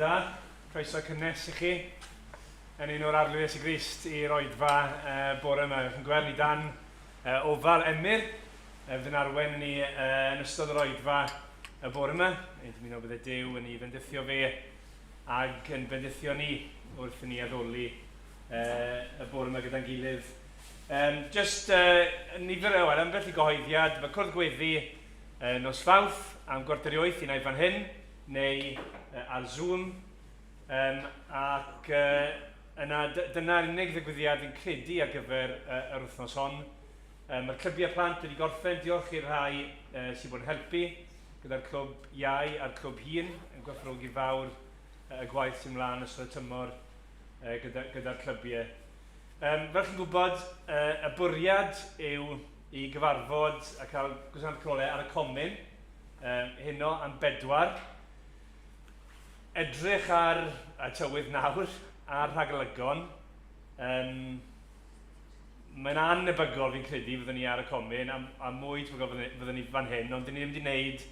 da. Croeso cynnes i chi yn un o'r Arglwydd Iesu Grist i'r oedfa uh, bore yma. Chi'n gweld ni dan uh, ofal Emyr, uh, fydd yn arwen ni uh, yn ystod yr oedfa y bore yma. Ni'n dymuno bydde Duw yn ei fendithio fe ag yn bendithio ni wrth i ni addoli uh, y bore yma gyda'n gilydd. Um, just uh, nifer o, well, ambell i gyhoeddiad, mae cwrdd gweddi Nos Fawrth am gwarter i wyth, unai fan hyn neu ar Zoom. Um, ac uh, yna, dyna'r unig ddigwyddiad fi'n credu ar gyfer uh, yr wythnos hon. Um, mae'r clybiau plant wedi gorffen, diolch i'r rhai uh, sydd bod yn helpu gyda'r clwb iau a'r clwb hun, yn gwerthfawrogi fawr uh, y gwaith sy'n mlaen ystod y tymor uh, gyda'r gyda clybiau. Um, fel chi'n gwybod, uh, y bwriad yw i gyfarfod a cael gwasanaeth crolau ar y comin um, heno am bedwar. Edrych ar y tywydd nawr a'r rhagolygon. Um, mae'n annebygol fi'n credu fyddwn ni ar y comin, a, a mwy tebygol fyddwn ni fan hyn, ond dyn ni ddim wedi gwneud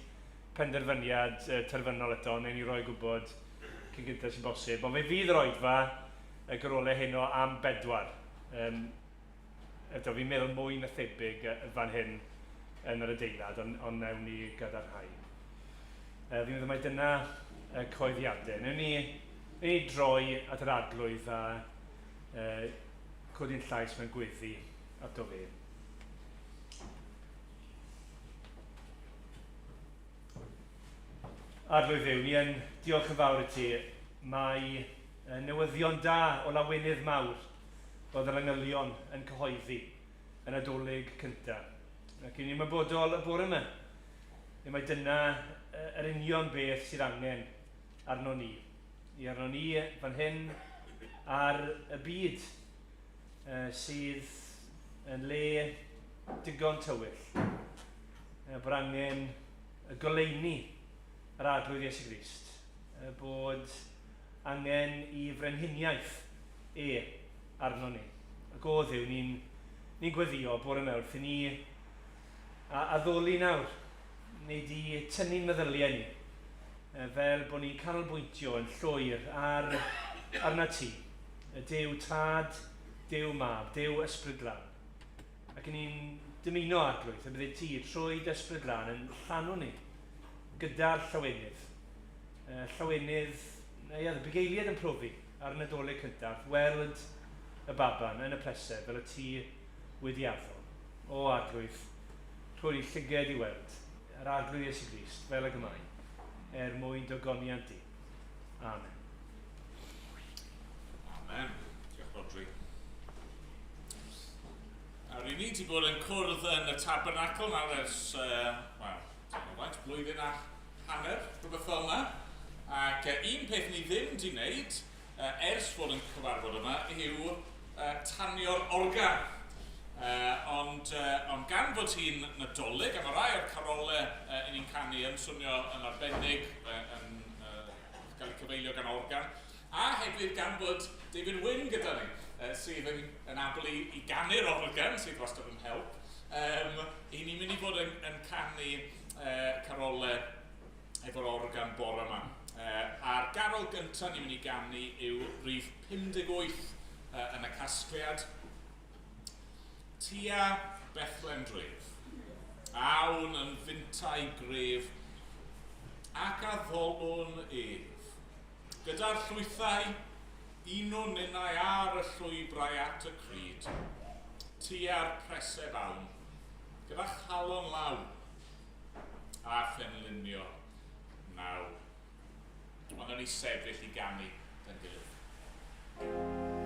penderfyniad uh, terfynol eto, neu ni roi gwybod cyn gyntaf sy'n bosib. Ond fe fydd yr oedfa y gorolau heno am bedwar. Um, Eto, fi'n meddwl mwy na thebyg fan hyn yn yr adeilad, ond, ond newn ni gadarnhau. Uh, fi'n meddwl mai dyna y coeddiadau. Newn ni, newn ni droi at yr arglwydd a uh, codi'n llais mewn gweddi ato fe. Arglwydd Dduw, ni yn diolch yn fawr i ti. Mae newyddion da o lawenydd mawr oedd yr angylion yn cyhoeddi y Nadolig cyntaf. Ac i ni'n ymwybodol y bore yma, le mae dyna yr union beth sydd angen arno ni. I arno ni fan hyn ar y byd sydd yn le digon tywyll. Bod angen y goleuni yr Arglwydd Iesu Grist. Bod angen i frenhiniaeth e arnon ni. Ac o Dduw, ni'n ni gweddio bore yma wrth i ni a addoli nawr, neu di tynnu'n meddyliau ni, fel bod ni'n canolbwyntio yn llwyr ar arna ti, y Duw Tad, Duw Mab, Duw Ysbryd Glân. Ac i ni'n dymuno, Arglwydd, y bydde ti trwy dy Ysbryd Glân yn llanw ni gyda'r llawenydd. Llawenydd, neu oedd y bugeiliaid yn profi ar y Nadolig cyntaf, weld y baban yn y preseb fel y ti wedi addo. O Arglwydd, rhoi ni llyged i weld yr Arglwydd Iesu Grist fel ag y mae, er mwyn dy ogoniant di. Amen. Amen. Diolch Rodri. Nawr, i ni wedi bod yn cwrdd yn y tabernacl nawr ers, uh, wel, faint, blwyddyn a hanner, rhywbeth fel yna. Ac uh, un peth ni ddim wedi wneud uh, ers fod yn cyfarfod yma yw uh, tanio'r organ. Uh, ond, uh, ond gan fod hi'n Nadolig, a mae rai o'r carolau uh, i ni'n canu yn swnio yn arbennig, uh, yn uh, cael eu cyfeilio gan organ, a hefyd gan fod David Wyn gyda ni, uh, sydd yn, yn abl i, i ganu'r organ, sydd wastad yn help, um, i ni'n mynd i fod yn, yn canu uh, carolau efo'r organ bore yma. Uh, a'r garol gyntaf ni'n mynd i ganu yw rhif 58 uh, yn y casgliad. Tua Bethlehem dref. Awn yn fintai gref ac addolwn ef. Gyda'r llwythau, unwn ninnau ar y llwybrau at y cryd. Tua'r preseb awn, gyda chalon lawn a phenlinio nawr. Ond o'n i sefyll i ganu da'n gilydd.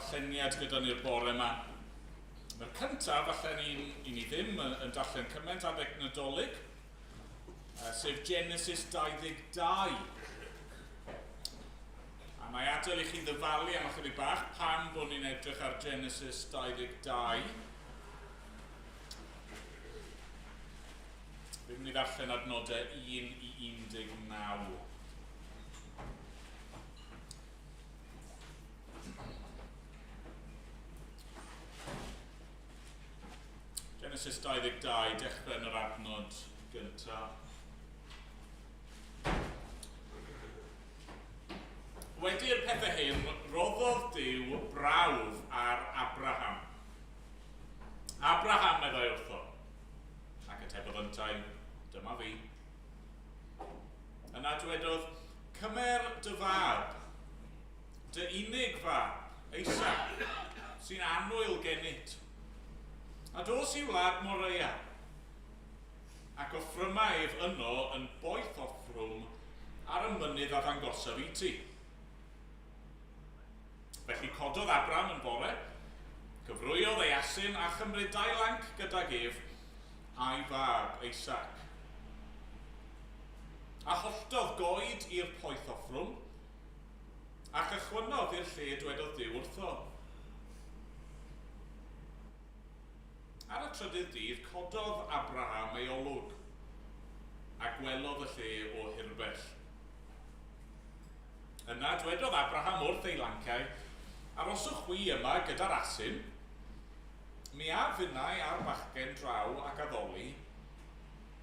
ddarlleniad gyda ni'r bore yma. Mae'r cyntaf, falle ni, i ni ddim yn darllen cymaint adeg Nadolig, sef Genesis 22. A mae adael i chi ddyfalu am ychydig bach pam bod ni'n edrych ar Genesis 22. Fi'n mynd i ddarllen adnodau 1 i 19. Genesis 22, dechrau yn yr adnod gyntaf. Wedi'r pethau hyn, rhoddodd Duw brawf ar Abraham. Abraham, meddai wrtho. Ac atebodd yntau, dyma fi. Yna dwedodd, cymer dy fab, dy unig fab, Isaac, sy'n annwyl gennyt, a dos i wlad Moreia, ac offryma ef yno yn boeth offrwm ar y mynydd a ddangosaf i ti. Felly cododd Abram yn bore, cyfrwyodd ei asyn a chymryd dau lanc gydag ef a'i fab Isaac. A holltodd goed i'r poeth offrwm, a chychwynnodd i'r lle dwedodd Duw wrtho. Ar y trydydd dydd cododd Abraham ei olwg, a gwelodd y lle o hirbell. Yna dwedodd Abraham wrth ei lanciau, Aroswch chwi yma gyda'r asyn, mi a finnau a'r bachgen draw ac addoli,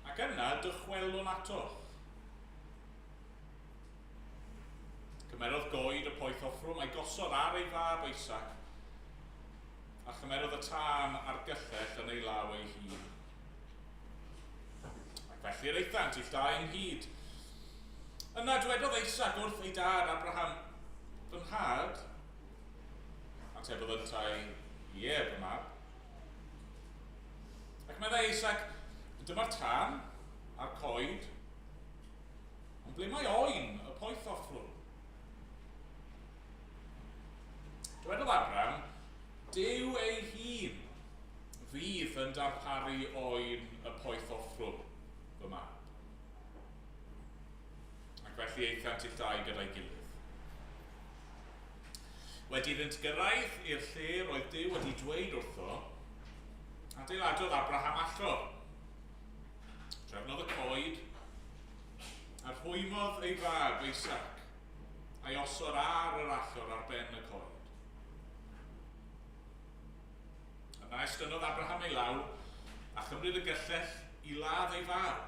ac yna dychwelwn atoch. Cymerodd goed y poeth offrwm a'i gosod ar ei fab Isaac, a chymerodd y tân a'r gyllell yn ei law ei hun. Ac felly yr aethant ill dau ynghyd. Yna dwedodd Isaac wrth ei dad Abraham, Fy nhad? Atebodd yntau, Ie, fy mab. Ac meddai Isaac, Dyma'r tân a'r coed, ond ble mae oen y poeth offrwm? Dywedodd Abram, Duw ei hun fydd yn darparu oen y poeth offrwm, fy mab. Ac felly aethant ill dau gyda'i gilydd. Wedi iddynt gyrraedd i'r lle roedd Duw wedi dweud wrtho, adeiladodd Abraham allor. Trefnodd y coed, a rhwymodd ei fab Isaac, a'i osod ar yr allor ar ben y coed. Yna estynnodd Abraham ei law a chymryd y gyllell i ladd ei fab.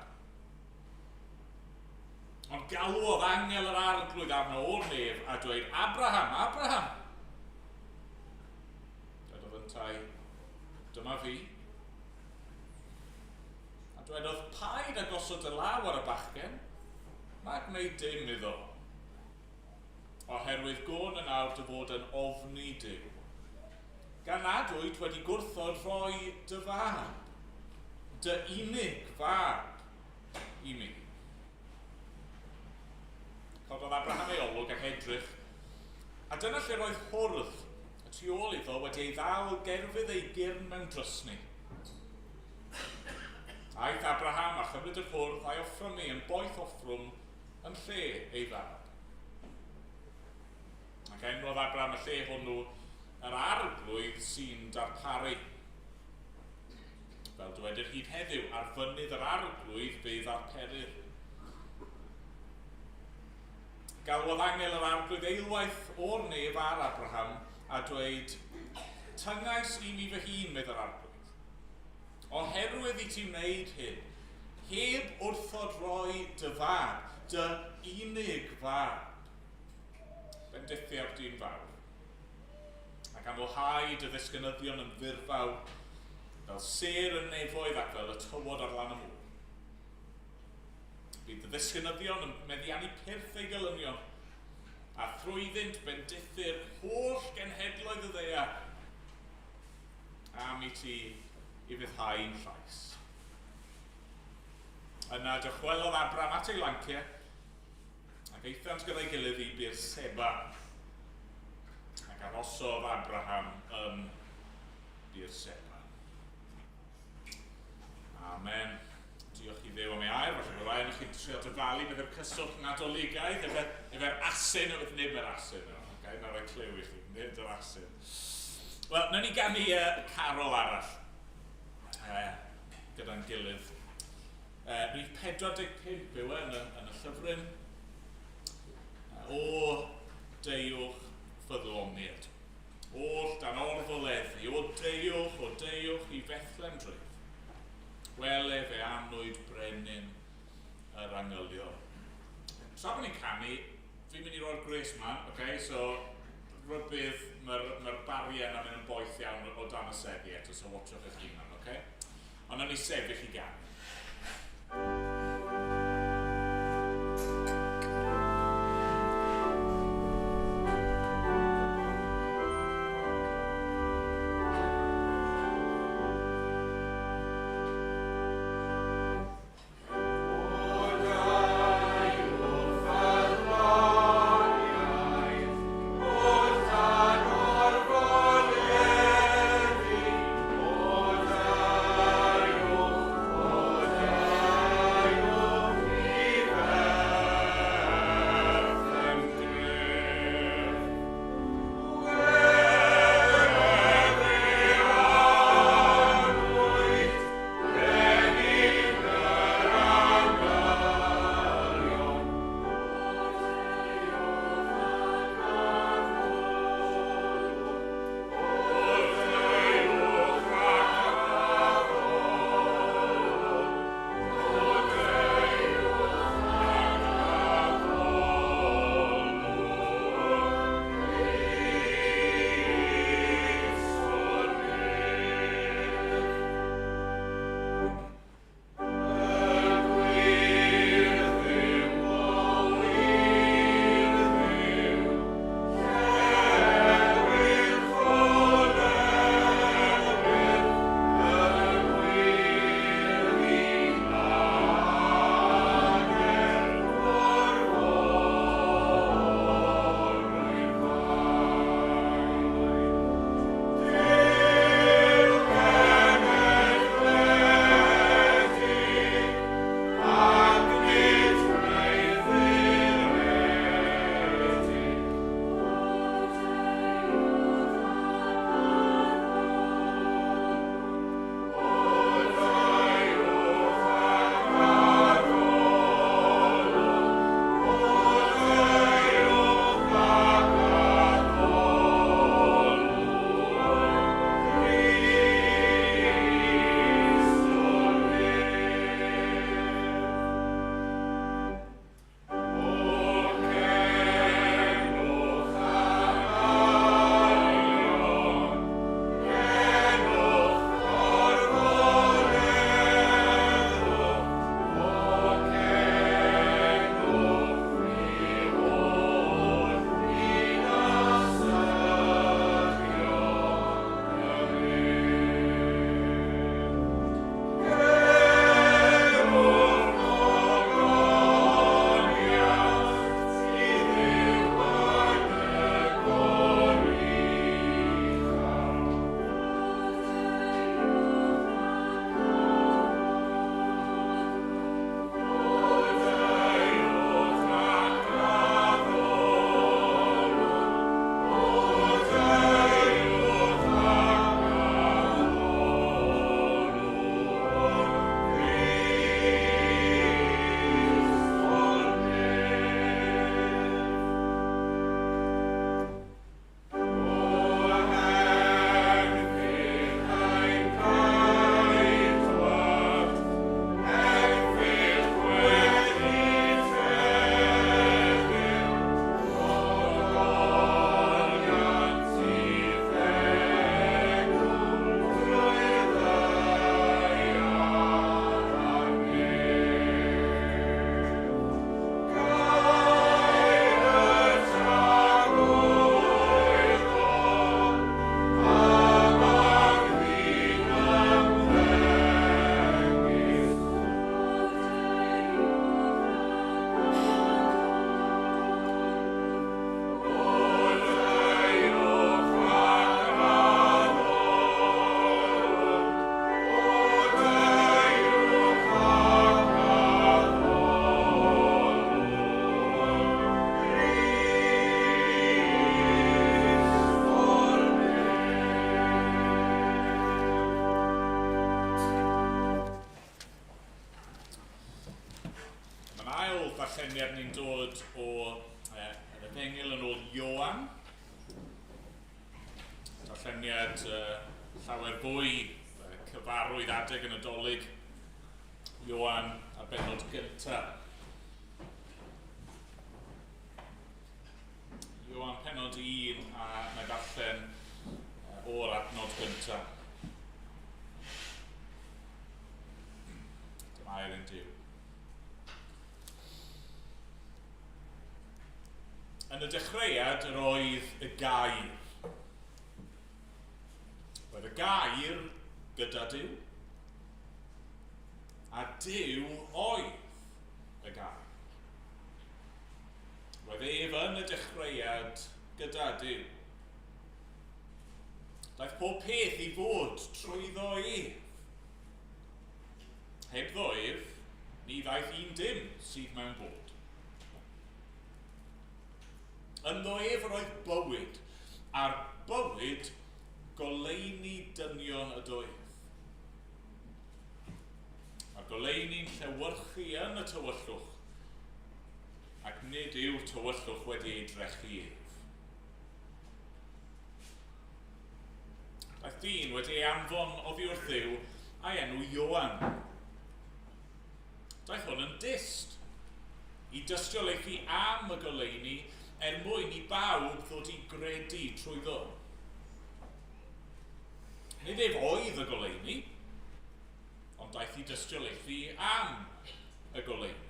Ond galwodd angel yr arglwydd arno o'r nef a dweud, Abraham, Abraham! Dwedodd yntau, dyma fi. A dwedodd, paid a gosod dy law ar y bachgen, na gwneud dim iddo. Oherwydd gwn yn awr dy fod yn ofni Duw, gan nad wyt wedi gwrthod rhoi dy fab, dy unig fab, i mi. Cododd Abraham ei olwg ac edrych, a dyna lle roedd hwrdd y tu ôl iddo wedi ei ddal gerfydd ei gyrn mewn drysni. Aeth Abraham a chymryd yr hwrdd a'i offrymu yn boeth offrwm yn lle ei fab. Ac enwodd Abraham y lle hwnnw yr arglwydd sy'n darparu. Fel dywedir hyd heddiw, ar fynydd yr arglwydd fe ddarperir. Galwodd angel yr arglwydd eilwaith o'r nef ar Abraham a dweud, Tyngais i mi fy hun, medd yr arglwydd. Oherwydd i ti wneud hyn, heb wrthod roi dy fab, dy unig fab. Bendithiaf di'n fawr. Ac amlhau dy ddisgynyddion yn ddirfawr, fel sêr y nefoedd ac fel y tywod ar lan y môr. Bydd dy ddisgynyddion yn meddiannu pyrth ei gelynion, a thrwyddynt bendithir holl genhedloedd y ddaear am i ti ufuddhau'n llais. Yna dychwelodd Abram at ei lanciau, ac aethant gyda'i gilydd i Beerseba. Ac Ac arhosodd Abraham yn Beerseba. Amen. Diolch i Dduw am ei air. Falle bod rai ohonoch chi'n trio dyfalu beth yw'r cyswllt Nadoligaidd efe, efo'r asyn, oedd nid yr asyn. Okay, na roi clyw i chi, nid yr asyn. Wel, nawn ni ganu carol arall gyda'n gilydd. Rhif 45 yw e yn y, yn y llyfryn. O deuwch ffyddlonied. Oll dan orfoleddu, o deuwch, o deuwch i Fethlem dref. Wele fe anwyd brenin yr angylion. Tra bod ni'n canu, fi'n mynd i roi'r gwres mlaen, okay? So rybudd, mae'r mae bariau yna'n mynd yn boeth iawn o dan y seddi eto, so watchwch eich hunan, okay? Ond nawn ni sefyll i ganu. dod o yr Efengyl yn ôl Ioan. Darlleniad llawer fwy cyfarwydd adeg y Nadolig. Ioan a'r bennod gyntaf. Ioan pennod 1 a na i ddarllen o'r adnod gyntaf. Dyma air ein Duw. Yn y dechreuad yr oedd y gair. Roedd y gair gyda Duw, a Duw oedd y gair. Roedd ef yn y dechreuad gyda Duw. Daeth pob peth i fod trwyddo ef. Hebddo ef, ni ddaeth un dim sydd mewn bod. Ynddo ef yr oedd bywyd, a'r bywyd goleuni dynion ydoedd. Mae'r goleuni'n llewyrchu yn y tywyllwch, ac nid yw'r tywyllwch wedi ei drechu ef. Daeth dyn wedi ei anfon oddi wrth Dduw a'i enw Ioan. Daeth hwn yn dyst i dystiolaethu am y goleuni er mwyn i bawb ddod i gredu trwyddo. Nid ef oedd y goleuni, ond daeth i dystiolaethu am y goleuni.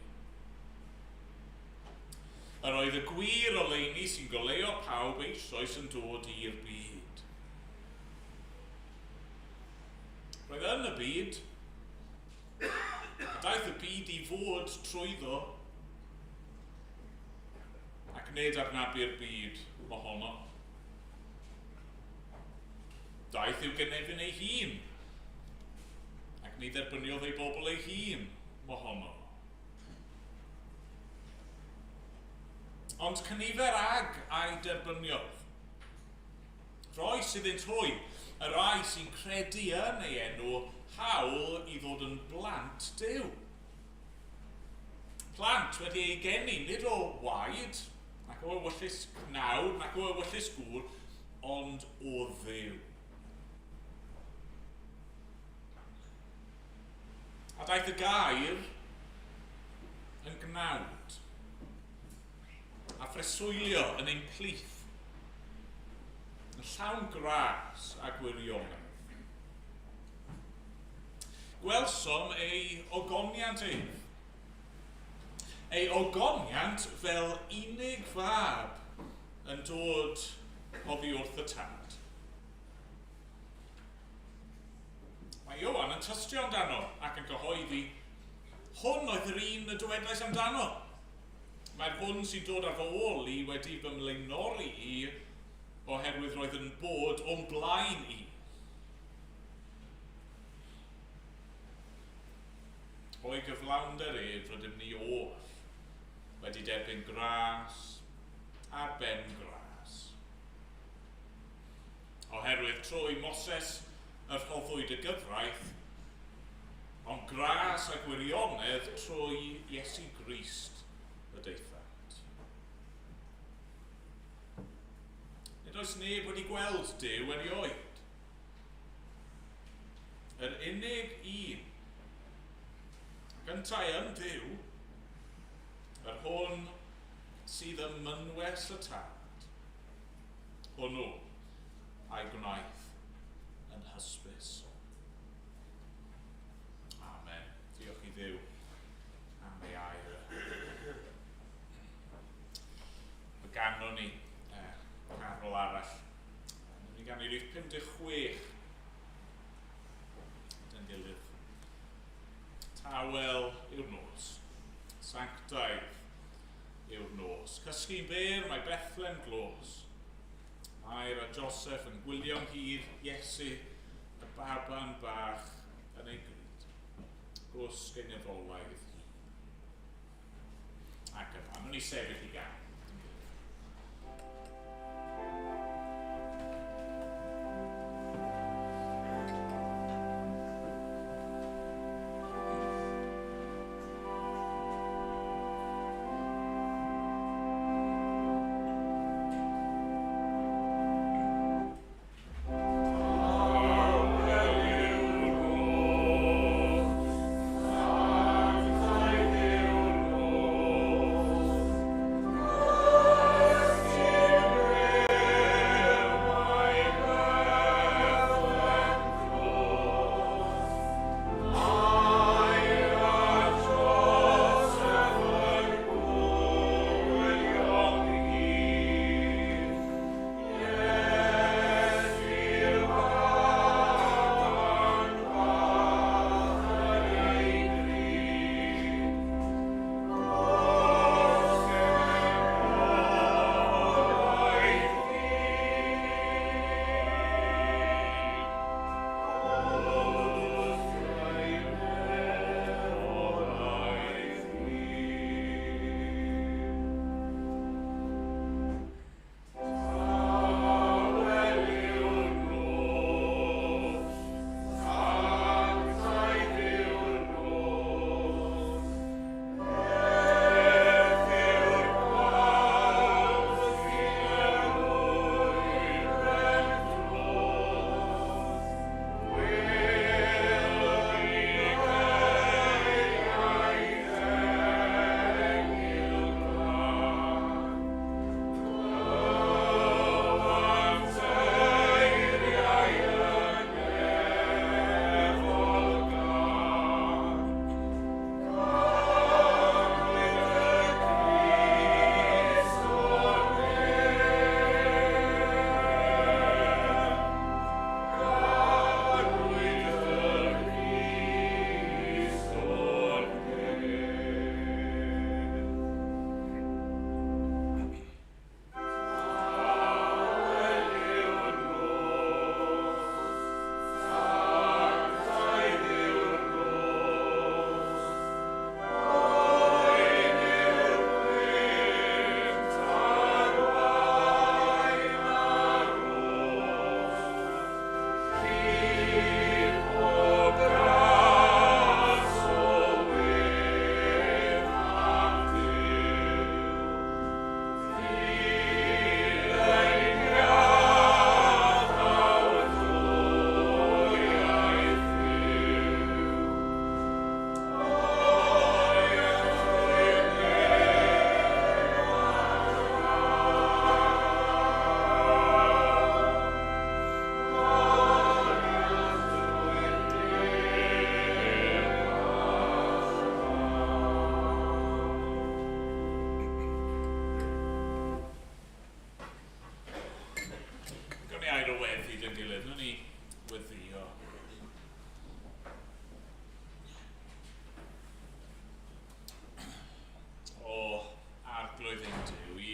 Yr oedd y gwir oleuni sy'n goleuo pawb eisoes yn dod i'r byd. Roedd yn y byd, a daeth y byd i fod trwyddo, ac nid adnabu'r byd mohono. Daeth i'w gynefin ei hun, ac ni dderbyniodd ei bobl ei hun mohono. Ond cynifer ag a'i derbyniodd. Rhoes iddynt hwy, y rhai sy'n credu yn ei enw, hawl i ddod yn blant Duw. Plant wedi eu geni nid o waed, nac o ewyllys cnawd, nac o ewyllys gŵr, ond o Dduw. A daeth y gair yn gnawd a phreswylio yn ein plith, yn llawn gras a gwirionedd. Gwelsom ei ogoniant ef, ei ogoniant fel unig fab yn dod oddi wrth y Tad. Mae Ioan yn tystio amdano ac yn cyhoeddi, Hwn oedd yr un y dywedais amdano. Mae'r hwn sy'n dod ar fy ôl i wedi fy mlaenori i oherwydd roedd yn bod o'm blaen i. O'i gyflawnder ef rydym ni oll wedi derbyn gras ar ben gras. Oherwydd trwy Moses y rhoddwyd y gyfraith, ond gras a gwirionedd trwy Iesu Grist y daethant. Nid oes neb wedi gweld Duw erioed. Yr unig un, ac yntau yn Dduw, yr hwn sydd ym mynwes y Tad, hwnnw a'i gwnaeth yn hysbys. Amen. Diolch i Dduw am ei air. Mae ganon ni carol arall. Ni'n ganu rhif 56 gyda'n gilydd. Tawel yw'r nos. Sanctaidd yw'r nos. Cysgu'n fyr, mae Bethlem glos. Mair a Joseph yn gwylio'n hir Iesu, y baban bach yn ei gryd. Gwsg ei nefolaidd hi. Ac yna, nhw'n i sefyll i ganu.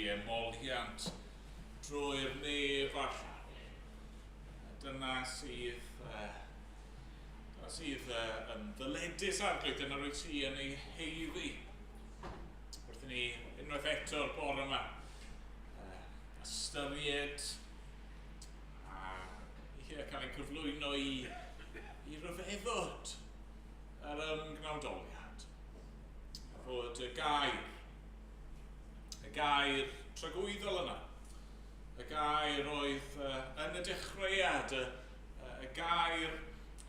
Ie, moliant drwy'r nef a'r llawr. Dyna sydd, dyna sydd yn ddyledus, Arglwydd, dyna rwyt ti yn ei haeddu. Wrth i ni unwaith eto'r bore yma ystyried a ie, cael ein cyflwyno i ryfeddod yr ymgnawdoliad. A fod y gair tragwyddol yna, y gair oedd yn y dechreuad, y gair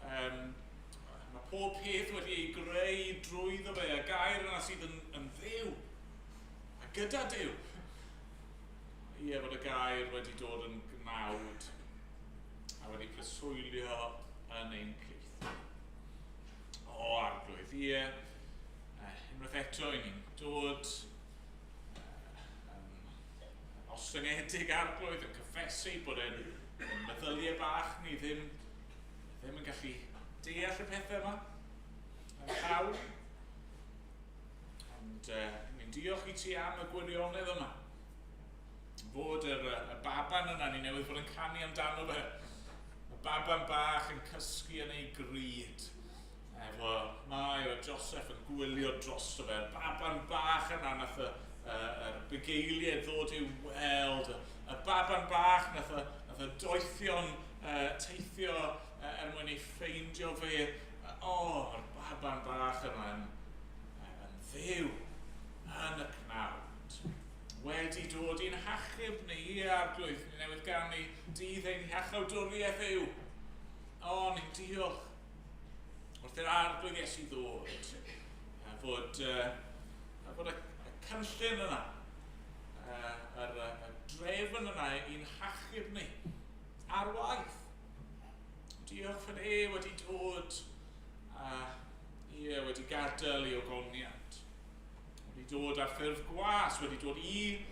mae pob peth wedi ei greu drwyddo fe, y gair yna sydd yn Dduw, a gyda Duw. Ie, fod y gair wedi dod yn gnawd a wedi preswylio yn ein plith. O, Arglwydd, ie, unwaith eto i ni'n dod yn ostyngedig, Arglwydd, yn cyffesu bod ein meddyliau bach ni ddim yn gallu deall y pethau yma yn llawn. Ond ni'n diolch i ti am y gwirionedd yma. Fod y baban yna ni newydd fod yn canu amdano fe. Y baban bach yn cysgu yn ei grud. Efo Mair a Joseph yn gwylio drosto fe. Y baban bach yna nath y bugeiliaid ddod i'w weld. Y baban bach nath y doethion teithio er mwyn ei ffeindio fe. O, oh, yr baban bach yna yn Dduw yn y cnawd. Wedi dod i'n hachub ni, i Arglwydd, ni newydd ganu dydd ein hiachawdwriaeth yw. O, ni'n diolch wrth i'r Arglwydd Iesu ddod, a fod y cynllun yna, y drefn yna i'n hachub ni, ar waith. Diolch fod e wedi dod a ie, wedi gadael ei ogoniant. Wedi dod ar ffurf gwas, wedi dod i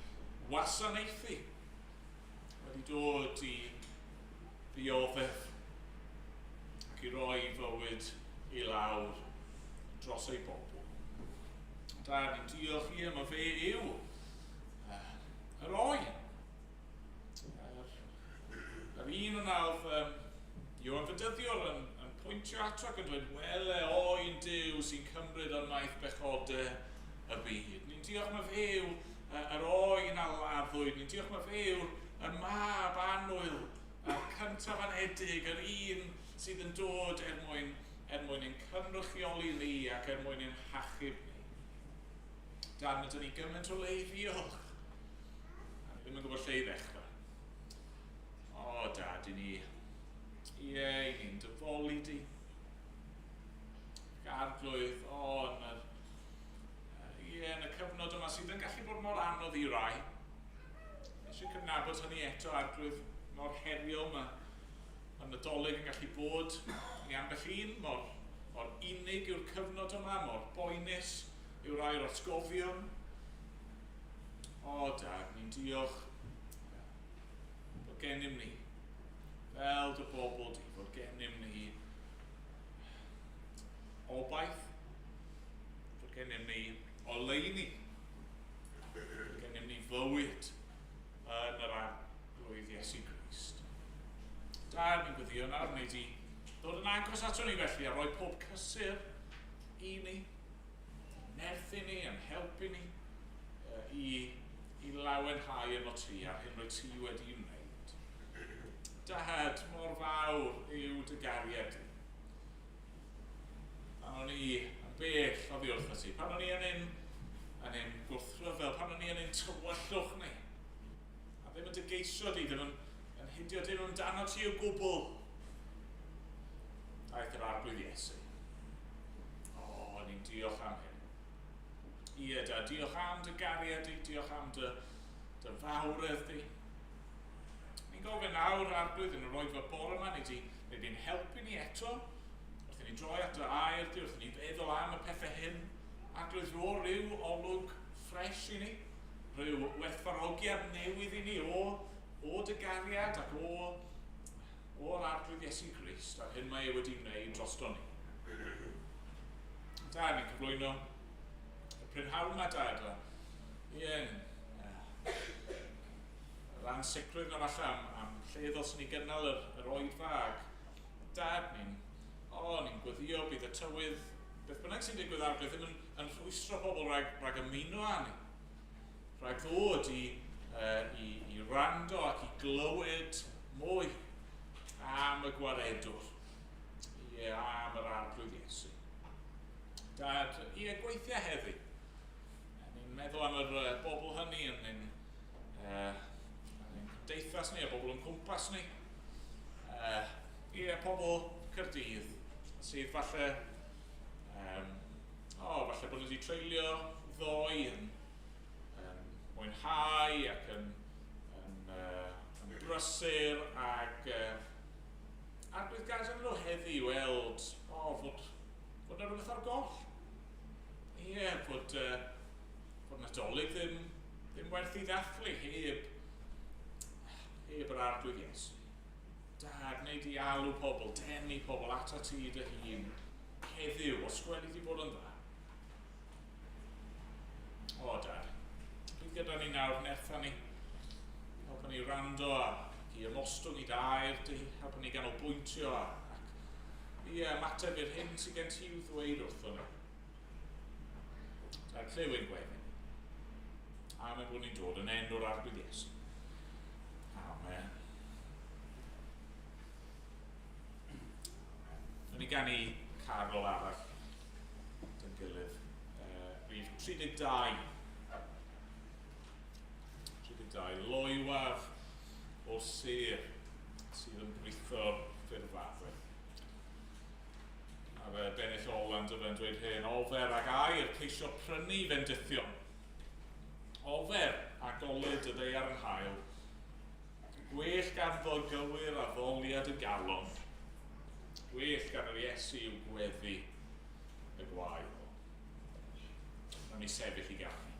wasanaethu. Wedi dod i ddioddef ac i roi fywyd i lawr dros ei bobl. Da, ni'n diolch i am y fe yw yr oen. Yr un yna oedd Ioan Fedyddiwr yn pwyntio ato ac yn dweud, "Wele oen Duw sy'n cymryd ymaith bechodau y byd." Ni'n diolch mae fe yw yr oen a laddwyd. Ni'n diolch mae fe yw'r y mab annwyl, y cyntaf anedig, yr un sydd yn dod er mwyn ein cynrychioli ni ac er mwyn ein hachub ni. Dad, mae 'da ni gymaint o le i ddiolch. A ni ddim yn gwybod lle i ddechrau. O, Dad, i ni, ie, i ni'n dy foli di. Arglwydd, o, ie, yn y cyfnod yma sydd yn gallu bod mor anodd i rai. Eisiau cydnabod hynny eto, Arglwydd, mor heriol mae Nadolig yn gallu bod i ambell un, mor unig yw'r cyfnod yma, mor boenus yw rai o'r atgofion. O, Dad, ni'n diolch bod gennym ni, fel dy bobl di, fod gennym ni obaith, fod gennym ni oleuni, fod gennym ni fywyd yn yr Arglwydd Iesu Grist. Da, ni'n gweddio nawr, wnei di ddod yn agos ato ni felly a rhoi pob cysur i ni, nerthu ni, yn helpu ni i lawenhau efo ti a'r hyn rwyt ti wedi wneud. Dad, mor fawr yw dy gariad di. Pan o'n i yn bell oddi wrth ti, pan o'n i yn ein gwrthryfel, pan o'n i yn ein tywyllwch ni, a ddim yn dy geisio di, ddim yn hidio dim amdano ti o gwbl, daeth yr Arglwydd Iesu. O, ni'n diolch am hyn. Ie, Dad, diolch am dy gariad di, diolch am dy fawredd di. Ni'n gofyn nawr, Arglwydd, yn yr oedfa bore yma, wnei di'n helpu ni eto, wrth i ni droi at dy air di, wrth i ni feddwl am y pethau hyn. Arglwydd, rho ryw olwg ffres i ni, rhyw werthfawrogiad newydd i ni o dy gariad ac o'r Arglwydd Iesu Grist a'r hyn mae e wedi wneud drosto ni. Da, ni'n cyflwyno y prynhawn yma, Dad. Ie, Yr ansicrwydd na falle am, am lle ddylswn ni gynnal yr, yr oedfa ac dad ni'n, o, ni'n gweddio bydd y tywydd, beth bynnag sy'n digwydd ar ddim yn, yn rhwystro pobl rhag, rhag ymuno â ni, rhag ddod i, uh, i, i rando ac i glywed mwy am y gwaredwr, ie, am yr arglwydd Iesu. Dad, ie, gweithiau heddi. Ni'n meddwl am yr uh, bobl hynny yn ein, uh, yn ein cymdeithas ni, y bobl yn cwmpas ni. Uh, ie, pobl Cyrdydd sydd falle, um, o, falle bod nhw wedi treulio ddoe yn, yn mwynhau ac yn, yn, uh, yn brysur ac uh, arglwydd gadael nhw heddi i weld, o, fod, fod yna rhywbeth ar goll. Ie, yeah, fod, uh, fod Nadolig ddim, ddim werth i ddathlu heb, heb yr arglwydd Iesu. Dad, wneud i alw pobl, denu pobl atat ti dy hun heddiw, os gweli di bod yn dda. O, Dad, bydd gyda ni nawr, nertha ni. Helpa ni wrando ac i ymostwng i dair di, helpa ni ganolbwyntio ac i ymateb i'r hyn sydd gen ti i'w ddweud wrthon ni. Dad, lle yw'n gweddi? Am ein bod ni'n dod yn enw'r Arglwydd Iesu. Amen. Rwy'n ni ganu carol arall dyn gilydd. Uh, rhif 32. 32. Loywaf o sir sydd yn britho'r ffurfaddau. A fe bennill Oland o fe'n dweud hyn, ofer ag air ceisio prynu fendithion. Ofer a golud y ddeiar yn hael. Gwell ganddo gywir addoliad y galon. Gwell gan yr Iesu yw gweddi y gwael. Nawn ni sefyll i ganu.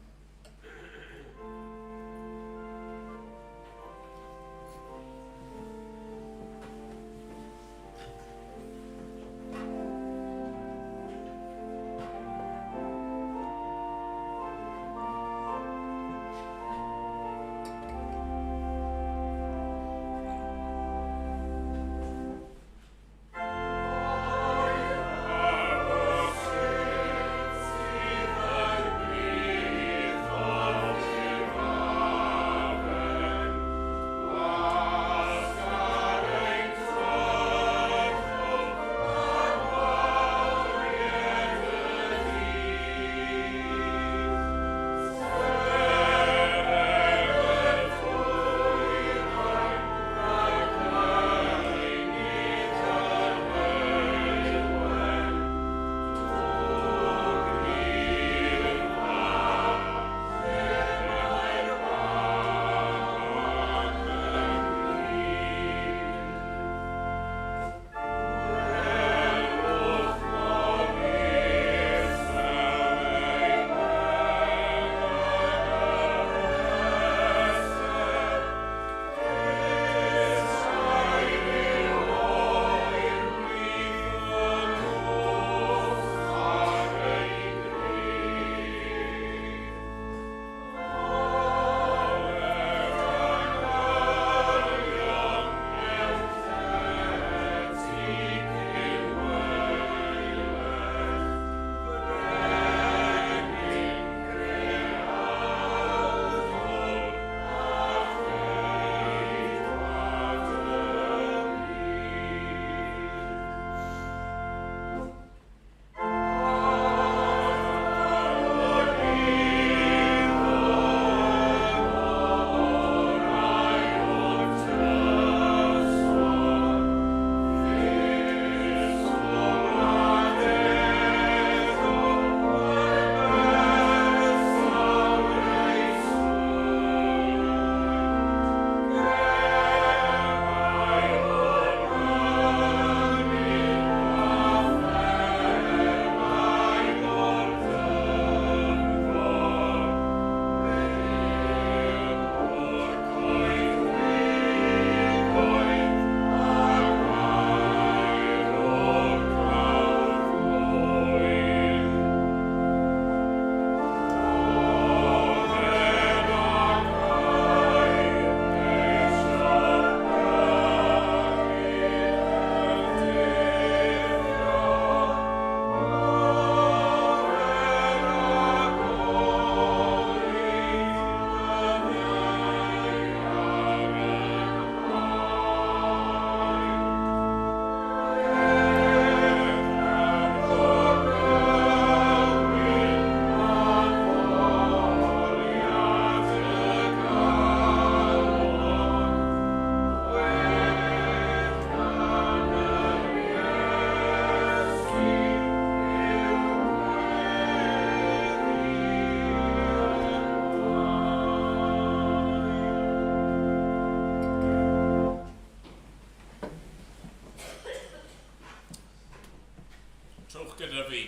gyda fi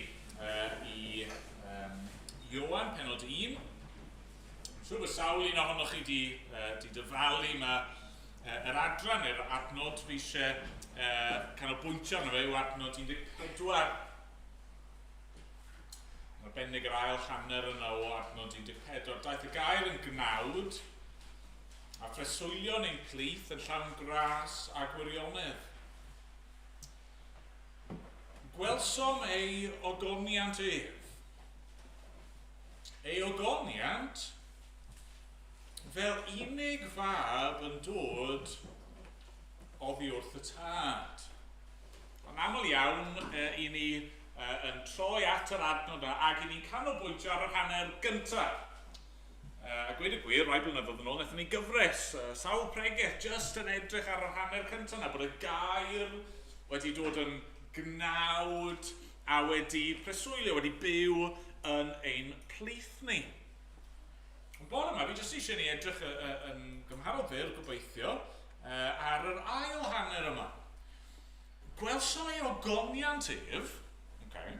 i um, Ioan, penod 1. Siŵr bod sawl un ohonoch chi di, di dyfalu mae yr adran neu'r adnod fi eisiau canolbwyntio arno fe yw adnod 14. Yn arbennig yr ail hanner yna o adnod 14. Daeth y gair yn gnawd a phreswylio yn ein plith yn llawn gras a gwirionedd. Gwelsom ei ogoniant ef. Ei ogoniant fel unig fab yn dod oddi wrth y tad. Mae'n aml iawn e, i ni e, yn troi at yr adnod yna ac i ni'n canolbwyntio ar yr hanner gyntaf. A gweud y gwir, rai blynyddoedd yn ôl, wnaethon ni gyfres, sawl pregeth, jyst yn edrych ar yr hanner cyntaf yna, bod y gair wedi dod yn gnawd a wedi preswylio, wedi byw yn ein plith ni. Ond bore yma, fi jyst eisiau ni edrych yn gymharol fyr, gobeithio, ar yr ail hanner yma. Gwelsom ei ogoniant ef, okay,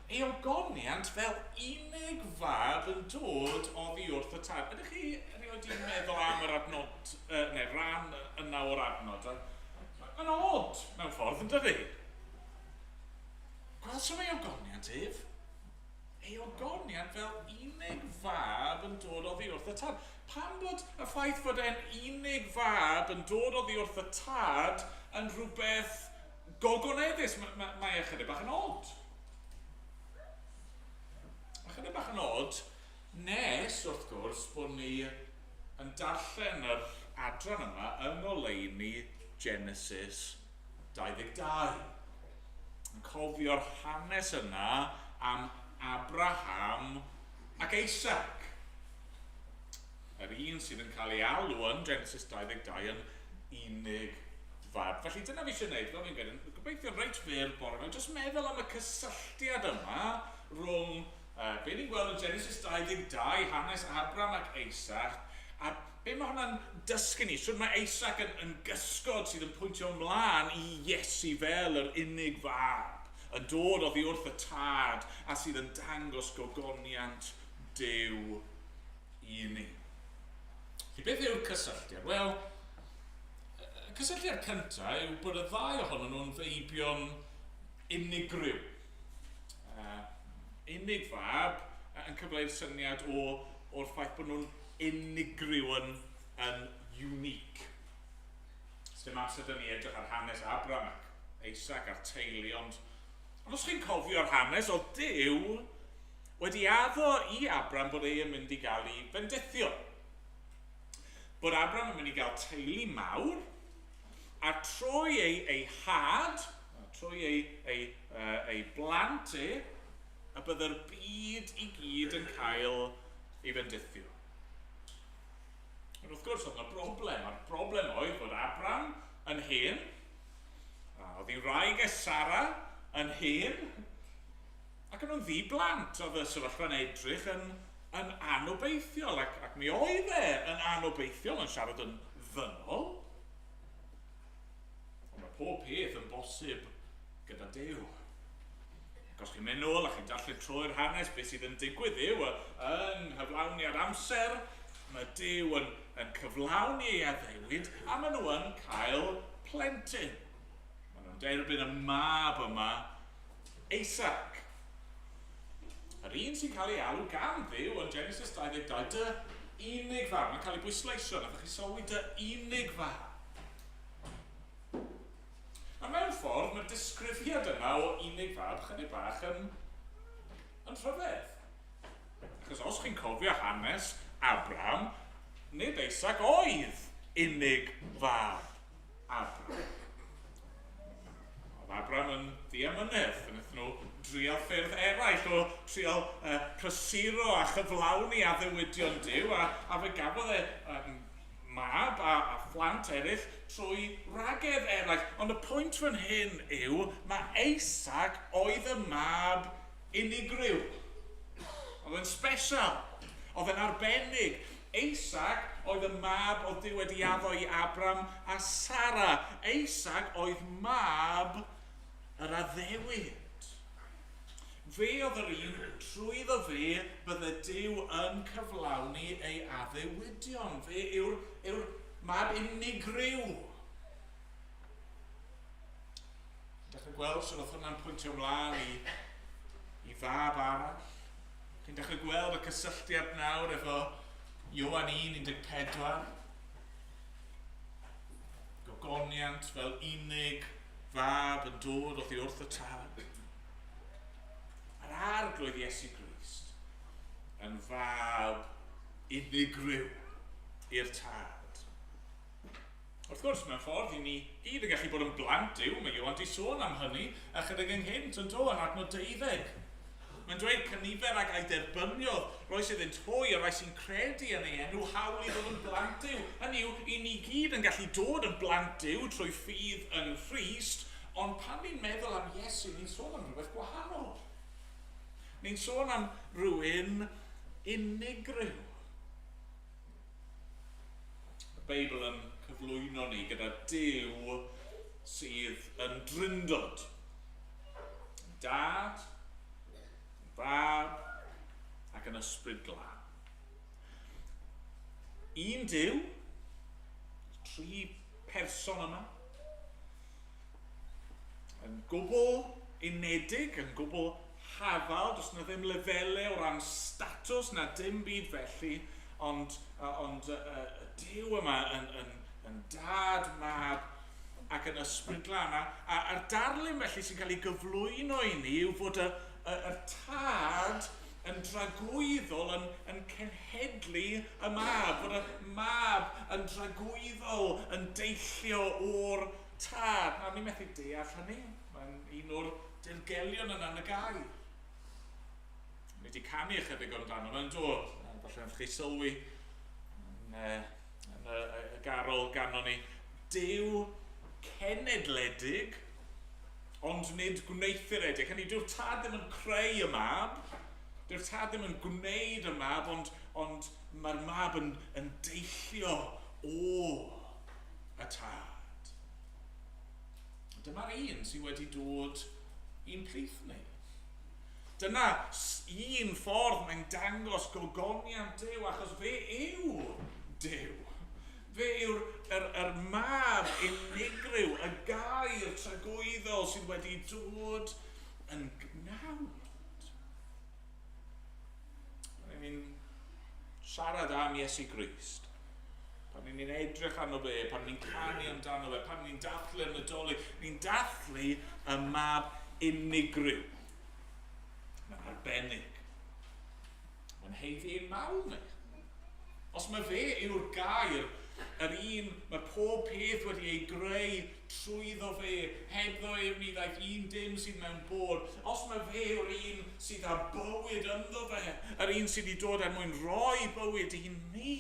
ei ogoniant fel unig fab yn dod oddi wrth y tad. Ydych chi erioed wedi meddwl am yr adnod, neu ran yna o'r adnod? Mae'n od mewn ffordd, yn dydi? Gwelsom ei ogoniant ef, ei ogoniant fel unig fab yn dod oddi wrth y tad. Pam bod y ffaith fod e'n unig fab yn dod oddi wrth y tad yn rhywbeth gogoneddus? Mae, mae, mae e chydig bach yn od. Mae chydig bach yn od nes, wrth gwrs, bod ni yn darllen yr adran yma yng ngoleuni Genesis 22. Yn cofio'r hanes yna am Abraham ac Isaac. Yr un sydd yn cael ei alw yn Genesis 22 yn unig fab. Felly dyna fi eisiau gwneud, fel fi'n gweud, yn gobeithio'n reit fyr bore yma, jyst meddwl am y cysylltiad yma rhwng be ni'n gweld yn Genesis 22, hanes Abraham ac Isaac, a be mae hwnna'n dysgu ni, sut mae Isaac yn, yn gysgod sydd yn pwyntio ymlaen i Iesu fel yr unig fab, yn dod oddi wrth y tad a sydd yn dangos gogoniant Duw i ni. Felly beth yw'r cysylltiad? Wel, y cysylltiad cyntaf yw bod y ddau ohonyn nhw'n feibion unigryw. Unig fab yn cyfleu'r syniad o, o'r ffaith bod nhw'n unigryw yn, yn unique. Sdim amser dyn ni edrych ar hanes Abraham ac Isaac a'r teulu, ond, ond os chi'n cofio'r hanes, oedd Duw wedi addo i Abram bod ei yn mynd i gael ei fendithio. Bod Abram yn mynd i gael teulu mawr, a trwy ei, ei had, trwy ei, ei, uh, ei blant e, y bydde'r byd i gyd yn cael ei fendithio. Ond wrth gwrs, oedd yna broblem, a'r broblem oedd bod Abram yn hen, a oedd ei wraig e Sara yn hen, Ac o'n nhw'n ddi-blant, oedd y sefyllfa'n edrych yn, yn anobeithiol, ac, ac mi oedd e yn anobeithiol yn siarad yn ddynol. Ond mae pob peth yn bosib gyda Duw. Ac os chi'n mynd nôl a chi'n darllen trwy'r hanes, beth sydd yn digwydd yw, yng nghyflawniad amser, mae Duw yn, yn cyflawni ei addewid a maen nhw yn cael plentyn. Maen nhw'n derbyn y mab yma Isaac. Yr un sy'n cael ei alw gan Dduw yn Genesis 22, dy unig fab. Mae'n cael ei bwysleisio, nath chi sylwi dy unig fab. A mewn ffordd, mae'r disgrifiad yma o unig fab chydig bach yn, yn rhyfedd. Achos os chi'n cofio hanes Abraham, nid Isaac oedd unig fab Abraham. Oedd Abraham yn ddiamynedd. Fe wnaethon nhw drial ffyrdd eraill o trial prysuro a chyflawni addewidion Duw, a, a fe gafodd e mab a, a phlant eraill trwy wragedd eraill. Ond y pwynt fan hyn yw, mae Isaac oedd y mab unigryw. Oedd yn special. Oedd yn arbennig. Isaac oedd y mab oedd Duw wedi addo i Abram a Sara. Isaac oedd mab yr addewid. Fe oedd yr un trwyddo fe bydde Duw yn cyflawni ei addewidion. Fe yw'r yw mab unigryw. Dechrau gweld sut oedd hwnna'n pwyntio ymlaen i, i fab arall. Chi'n dechrau gweld y cysylltiad nawr efo Ioan 1:14. Gogoniant fel unig fab yn dod oddi wrth y tad. Yr arglwydd Iesu Grist yn fab unigryw i'r tad. Wrth gwrs, mewn ffordd, i ni gyd yn gallu bod yn blant Duw, mae Ioan di sôn am hynny ychydig ynghynt, yn do, yn adnod deuddeg. Mae'n dweud cynifer ag a'i derbyniodd, roes iddynt hwy, y rhai sy'n credu yn ei enw, hawl i ddod yn blant Duw. Hynny yw, i ni gyd yn gallu dod yn blant Duw trwy ffydd yng Nghrist, ond pan ni'n meddwl am Iesu, ni'n sôn am rhywbeth gwahanol. Ni'n sôn am rhywun unigryw. Y Beibl yn cyflwyno ni gyda Duw sydd yn drindod. Yn dad, yn fab, ac yn ysbryd glân. Un Duw, tri person yma, yn gwbl unedig, yn gwbl hafal, does na ddim lefelau o ran statws na dim byd felly, ond, ond y, y Duw yma yn, yn, yn dad, mab ac yn ysbryd glân. A, a, a'r darlun felly sy'n cael ei gyflwyno i ni yw fod y, y, y tad yn dragwyddol yn, yn cenhedlu y mab, fod y mab yn dragwyddol yn deillio o'r tad. Nawr, ni'n methu deall hynny. Mae'n un o'r dirgelion yna yn y gair. Ni wedi canu ychydig amdano fe'n do. Falle wnaethoch chi sylwi yn, yn y, y garol ganon ni. Duw cenedledig, ond nid gwneuthuredig. Hynny, dyw'r tad ddim yn creu y mab, dyw'r tad ddim yn gwneud y mab, ond, ond mae'r mab yn, yn deillio o y tad. Dyma'r un sydd wedi dod i'n plith ni. Dyna un ffordd mae'n dangos gogoniant Duw, achos fe yw Duw. Fe yw'r yr, yr mab unigryw, y gair tragwyddol sydd wedi dod yn gnawd. Pan ni'n siarad am Iesu Grist, pan ni'n edrych arno fe, pan ni'n canu amdano fe, pan ni'n dathlu'r Nadolig, ni'n dathlu y mab unigryw. Mae'n arbennig. Mae'n heiddi ein mawl ni. Os mae fe yw'r gair, yr un mae pob peth wedi ei greu trwyddo fe, hebddo ef ni ddaeth un dim sydd mewn bod. Os mae fe yw'r un sydd â bywyd ynddo fe, yr un sydd wedi dod er mwyn rhoi bywyd i ni,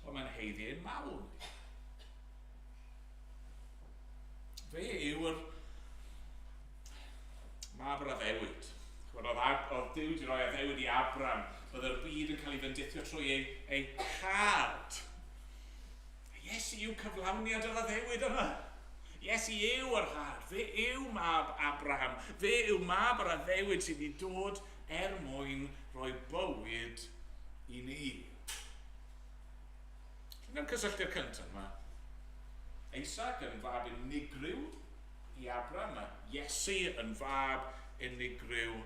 wel mae'n heiddi ein mawl ni. Fe yw'r mab yr addewid. Chymod, oedd, Ab, oedd Duw wedi rhoi addewid i Abram, bydde'r byd yn cael ei fendithio trwy ei, ei had. Iesu yw cyflawniad yr addewid yma. Iesu yw yr had, fe yw mab Abraham, fe yw mab yr addewid sydd wedi dod er mwyn rhoi bywyd i ni. Dyna'r cysylltiad cyntaf. Mae Isaac yn fab unigryw i Abraham, mae Iesu yn fab unigryw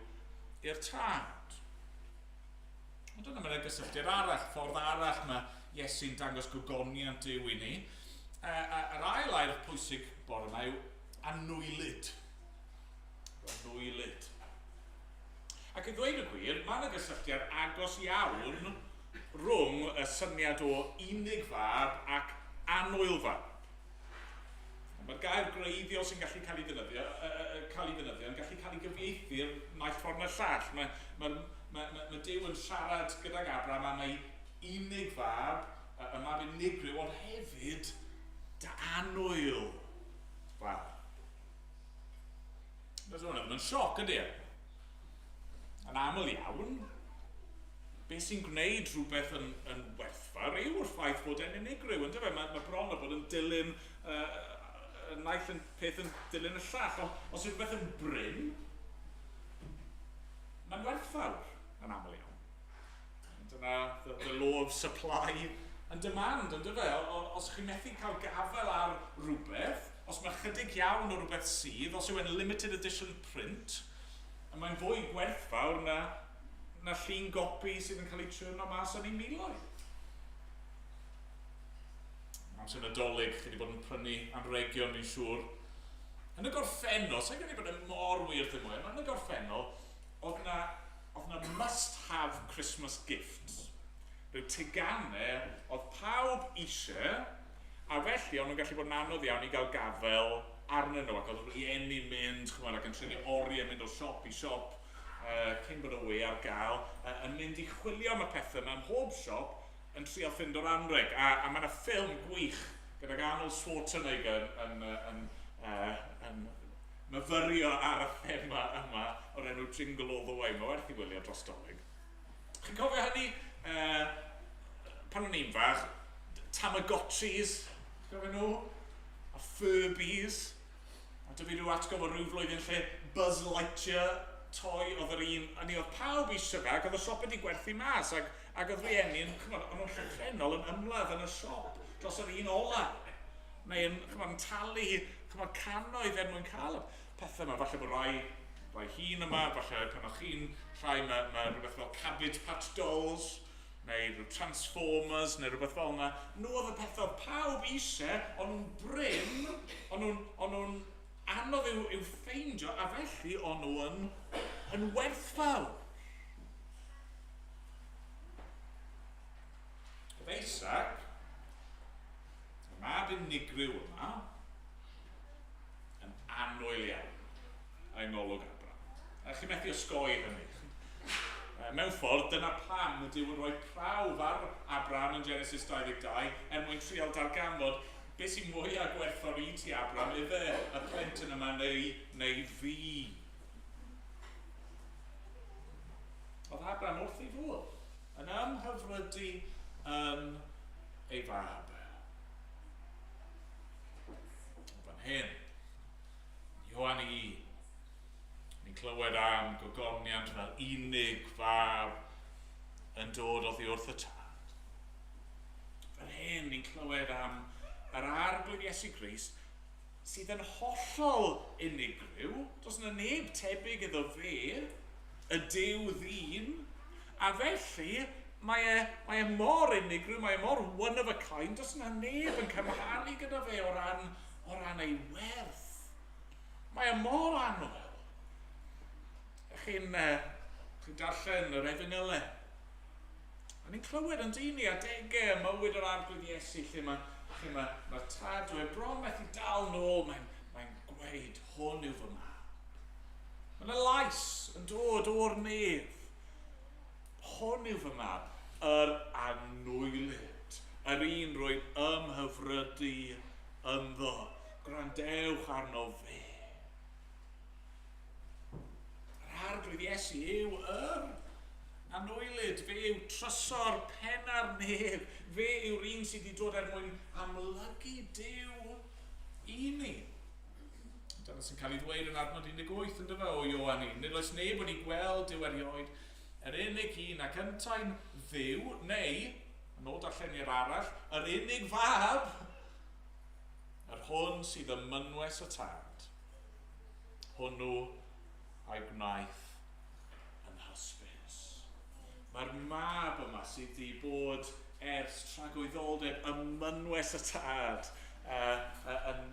i'r tad. Ond dyna mae'n gysylltiad arall, ffordd arall mae Iesu'n dangos gogoniant Duw i ni. Yr ail air pwysig bore yma yw anwylyd. Anwylyd. Ac i ddweud y gwir, mae yna gysylltiad agos iawn rhwng y syniad o unig fab ac annwyl fab. Mae'r gair gwreiddiol sy'n gallu cael ei ddefnyddio, cael ei ddefnyddio yn gallu cael ei gyfieithu'r naill ffordd neu'r llall. Mae, mae, mae, mae, mae Duw yn siarad gydag Abraham am ei unig fab, y mab unigryw, ond hefyd dy annwyl fab. Does hwnna ddim yn sioc, ydy e? Yn aml iawn, beth sy'n gwneud rhywbeth yn, yn werthfawr yw'r ffaith bod e'n unigryw, ynddo fe? Mae, mae bron o bod yn dilyn uh, y naill yn peth yn dilyn y llall. O, os yw rhywbeth yn brin, mae'n werthfawr yn aml iawn. Dyna the law of supply and demand, yn dyfe? Os chi'n methu cael gafael ar rhywbeth, os mae chydig iawn o rhywbeth sydd, os yw e'n limited edition print, mae'n fwy gwerthfawr na llun gopi sydd yn cael ei churno mas yn ei miloedd. Amser Nadolig, chi wedi bod yn prynu anregion, fi'n siŵr. Yn y gorffennol, sa'n credu bod e mor wir ddim mwy, ond yn y gorffennol, oedd na must-have Christmas gifts. Rhyw teganau oedd pawb eisiau, a felly o'n nhw'n gallu bod yn anodd iawn i gael gafel arnyn nhw, ac oedd rhieni'n mynd, chymod, ac yn treulio oriau mynd o siop i siop, cyn bod y we ar gael, yn mynd i chwilio am y pethau yma ym mhob siop, yn trial ffindo'r anreg. A mae yna ffilm gwych gydag Arnold Schwarzenegger yn myfyrio ar y thema yma o'r enw Jingle All The Way. Mae werth i wylio dros Dolig. Chi'n cofio hynny? Pan o'n i'n fach, Tamagotchis, chi'n cofio nhw? A Furbies. A 'da fi rhyw atgof o ryw flwyddyn lle Buzz Lightyear toy oedd yr un, a ni oedd pawb eisiau fe, ac oedd y siop wedi gwerthu mas, ac oedd rhieni yn, chymod, o'n nhw'n llythrennol yn ymladd yn y siop dros yr un ola. Neu yn, chymod, yn talu, chymod, cannoedd er mwyn cael y pethau yma. Falle bod rai hŷn yma, falle pan o'ch chi'n rhai, mae rhywbeth fel Cabbage Patch Dolls, neu rhyw Transformers, neu rhywbeth fel yna. Nhw oedd y pethau oedd pawb eisiau, ond nhw'n brin, ond nhw'n anodd i'w ffeindio, a felly o'n nhw yn werthfawr. Oedd Isaac, y mab unigryw yma, yn annwyl iawn yng ngolwg Abraham. A chi methu osgoi hynny. Mewn ffordd, dyna pam y Duw yn rhoi prawf ar Abraham yn Genesis 22 er mwyn trial darganfod beth sy'n mwyaf gwerthfawr i ti, Abraham, ife y plentyn yma neu fi. Oedd Abraham wrth ei fodd yn ymhyfrydu yn ei fab. Fan hyn, Ioan 1, ni'n clywed am gogoniant fel unig fab yn dod oddi wrth y Tad. Fan hyn, ni'n clywed am yr Arglwydd Iesu Grist sydd yn hollol unigryw. Does yna neb tebyg iddo fe, y Duw ddyn, a felly mae e mor unigryw, mae e mor one of a kind, does yna neb yn cymharu gyda fe o ran ei werth. Mae e mor annwyl. Chi darllen yr Efengylau. A ni'n clywed yn dyn ni adegau ym mywyd yr Arglwydd Iesu lle mae'r Tad yw e bron methu dal nôl, mae'n gweud, "Hwn yw fy mab." Mae yna lais yn dod o'r nef. "Hwn yw fy mab, yr anwylyd, yr un rwy'n ymhyfrydu ynddo. Gwrandewch arno fe." Yr Arglwydd Iesu yw yr anwylyd, fe yw trysor penna'r nef, fe yw'r un sydd wedi dod er mwyn amlygu Duw i ni. Dyna sy'n cael ei ddweud yn adnod 18 yn dyfe o Ioan 1. "Nid oes neb wedi gweld Duw erioed, yr unig un ac yntau'n Dduw, neu, yn ôl darlleniad arall, yr unig fab, yr hwn sydd ym mynwes y Tad, hwnnw a'i gwnaeth yn hysbys." Mae'r mab yma sydd wedi bod ers tragwyddoldeb ym mynwes y Tad yn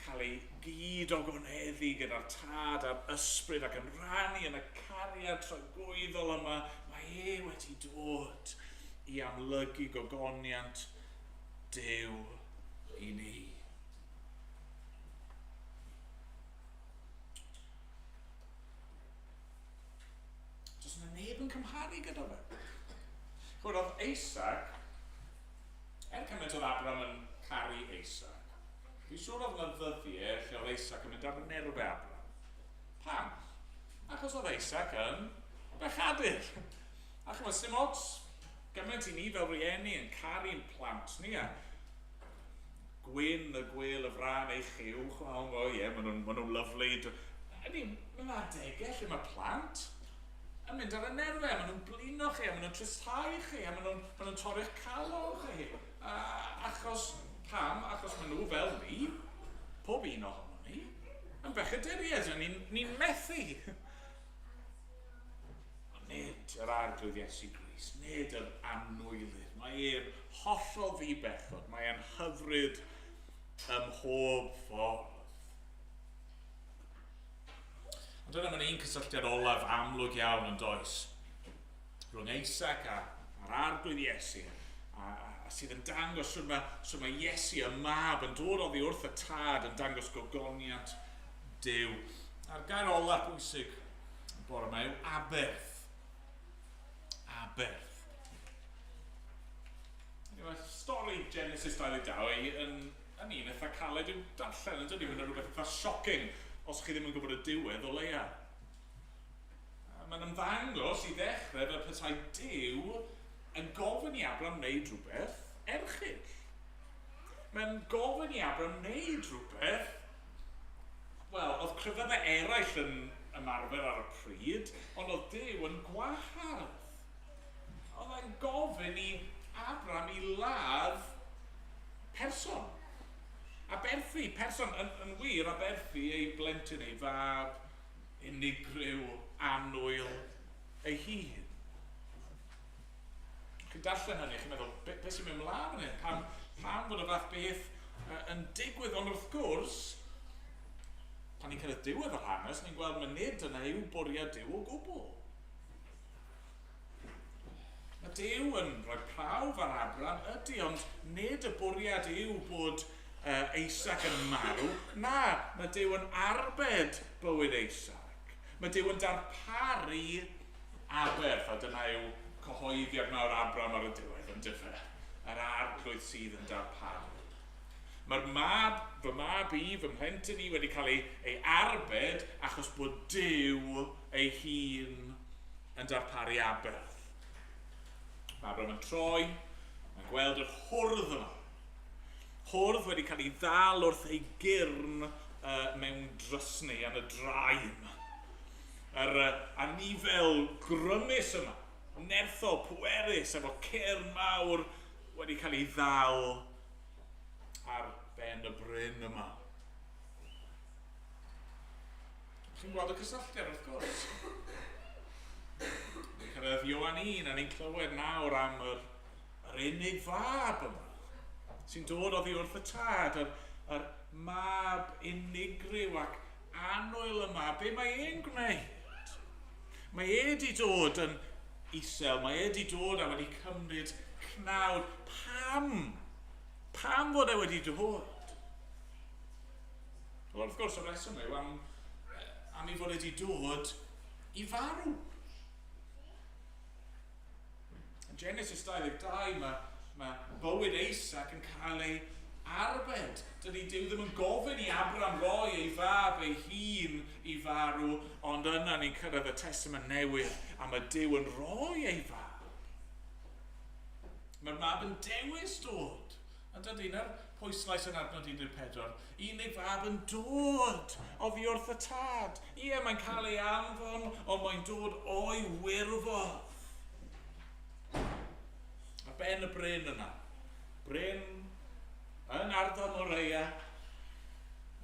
cael ei gyd ogoneddu gyda'r Tad a'r Ysbryd ac yn rhannu yn y cariad tragwyddol yma, mae e wedi dod i amlygu gogoniant Duw i ni. Does yna neb yn cymharu gyda fe. Chwyd, oedd Isaac, er cymaint oedd Abraham yn caru Isaac, fi'n siŵr oedd yna ddyddiau lle oedd Isaac yn mynd ar nerfau Abraham. Pam? Achos oedd Isaac yn bechadur. A chymod, sim ots gymaint i ni fel rieni yn caru'n plant ni. A Gwyn y gwel y frân ei chyw, o oh, ie, maen nhw'n ma nhw lyflu. Ydy, mae'n adegau lle mae plant yn mynd ar y nerfau, maen nhw'n blino chi, a maen nhw'n tristau chi, a maen nhw'n ma nhw torri'ch calon chi. A, achos, pam? Achos maen nhw fel ni, pob un ohono ni, yn bechaduriaid, ni'n ni methu. Ond nid yr arglwydd Iesu Grist, nid yr anwylydd. Mae e'n hollol ddi-bechod, mae e'n hyfryd ym mhob ffordd. Ond dyna mae'n un cysylltiad olaf amlwg iawn yn does. Rhwng Isaac a, a'r arglwydd Iesu, a, a, a sydd yn dangos sut mae, sut mae Iesu y mab yn dod oddi wrth y tad yn dangos gogoniant Duw. A'r gair olaf bwysig y bore yma yw aberth. Aberth. Mae stori Genesis 22 yn, yn un eitha caled i'w darllen, yn dydy? Mae'n rhywbeth eitha shocking os chi ddim yn gwybod y diwedd o leia. Mae'n ymddangos i ddechrau fel petai Duw yn gofyn i Abraham wneud rhywbeth erchyll. Mae'n gofyn i Abraham wneud rhywbeth, wel, oedd crefyddau eraill yn ymarfer ar y pryd, ond oedd Duw yn gwahardd. Oedd e'n gofyn i Abraham i ladd person. Aberthu, person yn, yn wir aberthu ei blentyn, ei fab, unigryw, annwyl ei hun. Chi'n darllen hynny, chi'n meddwl, be, be sy'n mynd mlaen fan hyn? Pam, pam fod y fath beth yn digwydd? Ond wrth gwrs, pan ni'n cyrraedd diwedd yr hanes, ni'n gweld mae nid yna yw bwriad Duw o gwbl. Mae Duw yn rhoi prawf ar Abraham, ydy, ond nid y bwriad yw bod uh, Isaac yn marw. Na, mae Duw yn arbed bywyd Isaac. Mae Duw yn darparu aberth, a dyna yw cyhoeddiad mawr Abraham ar y diwedd, yn dyfe. Yr arglwydd sydd yn darparu. Mae'r mab, fy mab i, fy mhlentyn i, wedi cael ei, ei arbed achos bod Duw ei hun yn darparu aberth. Mae Abraham yn troi, mae'n gweld yr hwrdd yma. Hwrdd wedi cael ei ddal wrth ei gyrn uh, mewn drysni yn y draen. Yr uh, anifel grymus yma, nerthol, pwerus, efo cyrn mawr wedi cael ei ddal ar ben y bryn yma. Chi'n gweld y cysylltiad, wrth gwrs. Ni'n cyrraedd Ioan 1 a ni'n clywed nawr am yr, yr unig fab yma sy'n dod oddi wrth y tad, yr, yr mab unigryw ac annwyl yma. Be mae e'n gwneud? Mae e wedi dod yn isel, mae e wedi dod a wedi cymryd cnawd. Pam? Pam fod e wedi dod? Wel, wrth gwrs, y rheswm yw am, am ei fod wedi dod i farw. Yn Genesis 22, mae, mae bywyd Isaac yn cael ei arbed. Dydy Duw ddim yn gofyn i Abraham roi ei fab ei hun i farw, ond yna ni'n cyrraedd y Testament Newydd a mae Duw yn rhoi ei fab. Mae'r mab yn dewis dod. Yn dydy, na'r pwyslais yn adnod 14. Unig fab yn dod oddi wrth y tad. Ie, mae'n cael ei anfon, ond mae'n dod o'i wirfodd. A ben y bryn yna, bryn yn ardal Moreia,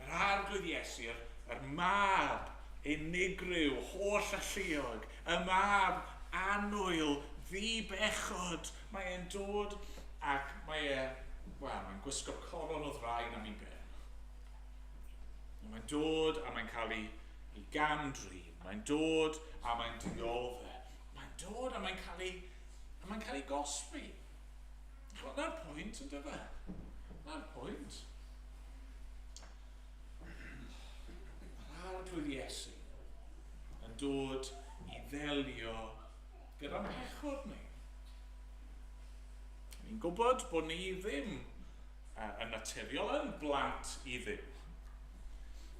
yr arglwydd Iesu, yr, yr mab unigryw, holl alluog, y mab annwyl, ddi-bechod, mae e'n dod ac mae e, wel, mae'n gwisgo coron o ddraen am ei ben. Mae'n dod a mae'n cael ei, ei gam-drin. Mae'n dod a mae'n diodde. Mae'n dod a mae'n cael ei, a mae'n cael ei gosbi. Chwa, na'r pwynt, yn dyfe? Na'r pwynt. Mae'r arglwydd Iesu yn dod i ddelio gyda'n pechod ni. Ni'n gwybod bod ni ddim yn naturiol yn blant i Dduw.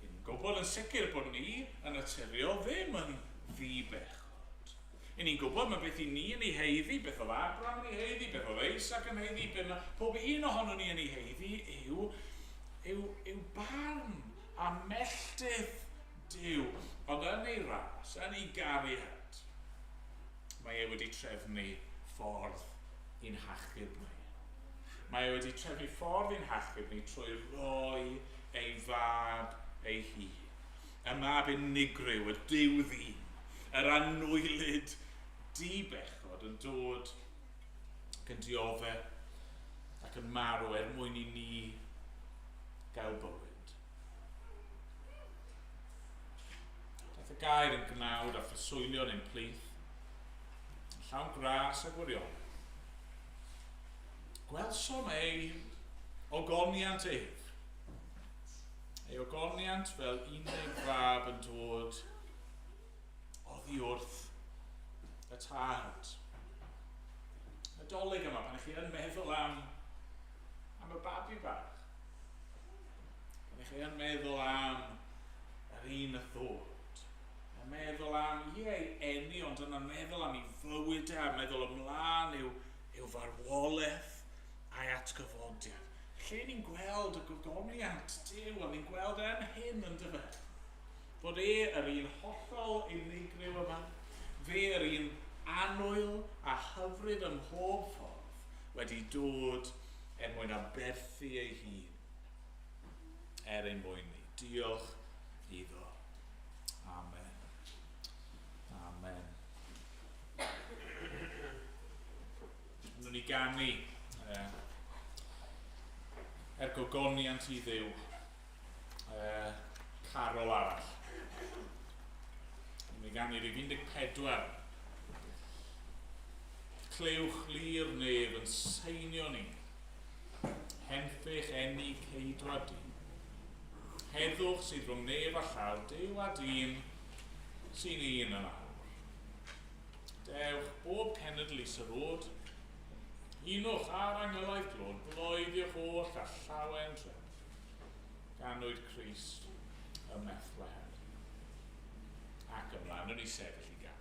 Ni'n gwybod yn sicr bod ni yn naturiol ddim yn ddi-bechod. I ni'n gwybod mae beth i ni yn ei heiddi, beth oedd Abraham yn ei heiddi, beth oedd Isaac yn heiddi, beth mae pob un ohono ni yn ei heiddi yw, yw, yw barn a melltith Duw. Ond yn ei ras, yn ei gariad, mae e wedi trefnu ffordd i'n hachub ni. Mae e wedi trefnu ffordd i'n hachub ni trwy roi ei fab ei hun. Y mab unigryw, y Duw ddyn, yr anwylyd di-bechod yn dod ac yn diodde ac yn marw er mwyn i ni gael bywyd. Daeth y gair yn gnawd a phreswylio yn ein plith, yn llawn gras a gwirionedd. Gwelsom ei ogoniant ef, ei ogoniant fel unig fab yn dod oddi wrth y tad. Nadolig yma, pan ych chi yn meddwl am, am y babi bach, pan ych chi yn meddwl am yr un y ddod, yn meddwl am, ie, ei eni, ond yna'n meddwl am ei fywyd e, a meddwl ymlaen i'w, i'w farwolaeth a'i atgyfodiad. Lle ni'n gweld y gogoniant Duw, a ni'n gweld yn hyn yn dyfe. Fod e yr un hollol unigryw yma, fe yr un annwyl a hyfryd ym mhob ffordd, wedi dod er mwyn aberthu ei hun er ein mwyn ni. Diolch iddo. Amen. Amen. Nw'n ni ganu er gogoniant i Dduw. Carol arall. Mi ganu rhif 14. Clywch lu'r nef yn seinio ni. Henffych eni ceidwad dyn. Heddwch sydd rhwng nef a llawr, Duw a dyn sy'n un yn awr. Dewch bob cenedl i syrod, unwch ar angylaidd glod, bloeddiwch oll a llawen trefn. Ganwyd Crist ym Methlehem. Ac ymlaen, wnawn ni sefyll i ganu.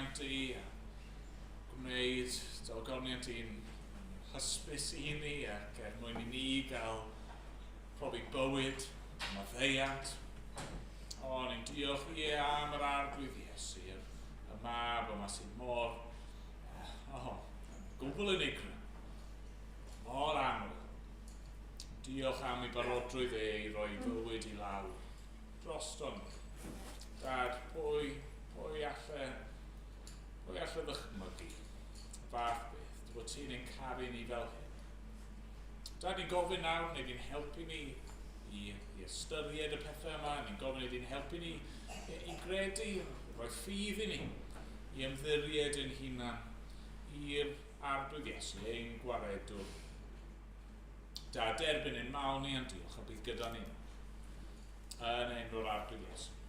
ogoniant di, a gwneud dy ogoniant di'n hysbys i ni ac er mwyn i ni gael profi bywyd, maddeuant. O, ni'n diolch i am yr Arglwydd Iesu, y mab yma sy'n mor, oh, gwbl unigryw, mor aml. Diolch am ei barodrwydd e i roi fywyd i lawr droston ni. Dad, pwy alle ddychmygu y fath beth, dy fod ti'n ein caru ni fel hyn? Dad, ni'n gofyn nawr, neu di'n helpu ni i ystyried y pethau yma, ni'n gofyn i di'n helpu ni i gredu, rhoi ffydd i ni, i ymddiried yn hunan i'r Arglwydd Iesu, ein gwaredwr. Dad, derbyn ein mawl ni a'n diolch a bydd gyda ni. Yn enw'r Arglwydd Iesu.